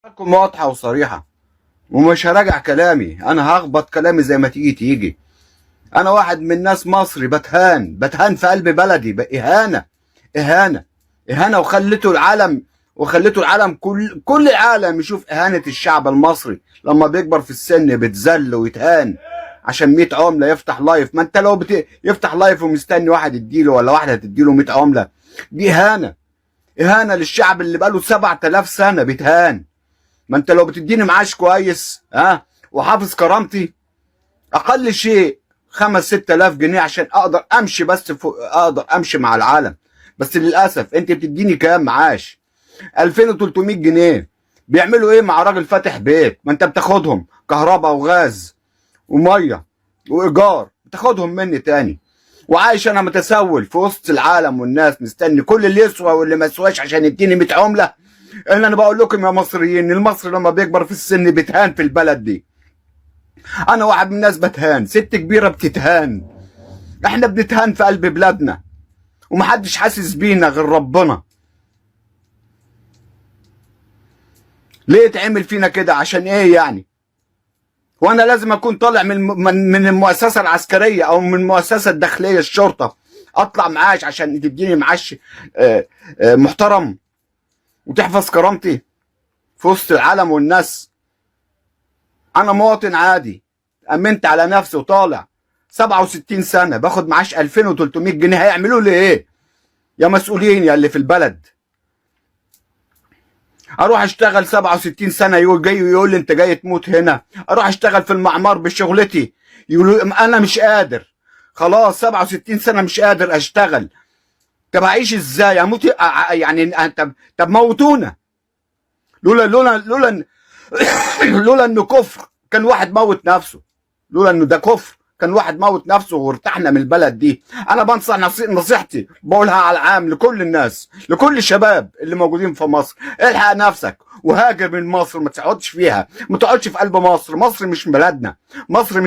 لكم واضحة وصريحة، ومش هراجع كلامي، انا هخبط كلامي زي ما تيجي تيجي. انا واحد من ناس مصري بتهان، بتهان في قلب بلدي، اهانه اهانه اهانه، وخليته العالم، وخليته العالم كل العالم يشوف اهانه الشعب المصري لما بيكبر في السن بيتذل ويتهان عشان 100 عمله يفتح live. ما انت لو يفتح live ومستني واحد يديله ولا واحدة تديله 100 عمله، دي اهانه، اهانه للشعب اللي بقاله 7000 سنة بيتهان. ما انت لو بتديني معاش كويس ها وحافظ كرامتي، اقل شيء 5 6000 جنيه عشان اقدر امشي، بس اقدر امشي مع العالم. بس للاسف انت بتديني كام معاش؟ 2300 جنيه. بيعملوا ايه مع راجل فاتح بيت؟ ما انت بتاخدهم كهرباء وغاز ومية وايجار، بتاخدهم مني تاني. وعايش انا متسول في وسط العالم والناس، مستني كل اللي يسوى واللي ما يسواش عشان يديني 100 عمله. ان انا بقول لكم يا مصريين، المصري لما بيكبر في السن بيتهان في البلد دي. انا واحد من الناس بتهان، ست كبيرة بتتهان، احنا بنتهان في قلب بلادنا ومحدش حاسس بينا غير ربنا. ليه تعمل فينا كده؟ عشان ايه يعني؟ وانا لازم اكون طالع من المؤسسة العسكرية او من المؤسسة الداخلية الشرطة، اطلع معاش عشان تديني معاش محترم وتحفظ كرامتي في وسط العالم والناس. انا مواطن عادي، امنت على نفسي وطالع 67 سنة باخد معاش 2300 جنيه. هيعملوا لي ايه يا مسؤولين يا اللي في البلد؟ اروح اشتغل 67 سنة يقول جاي ويقول لي انت جاي تموت هنا. اروح اشتغل في المعمار بشغلتي يقولوا انا مش قادر، خلاص 67 سنة مش قادر اشتغل. طب اعيش ازاي؟ اموت يعني؟ طب موتونا. لولا لولا لولا لولا انه كفر كان واحد موت نفسه، لولا انه ده كفر كان واحد موت نفسه وارتحنا من البلد دي. انا بنصح نصيحتي بقولها على العام لكل الناس، لكل الشباب اللي موجودين في مصر، الحق نفسك وهاجر من مصر، ما تقعدش فيها، ما تقعدش في قلب مصر. مصر مش بلدنا، مصر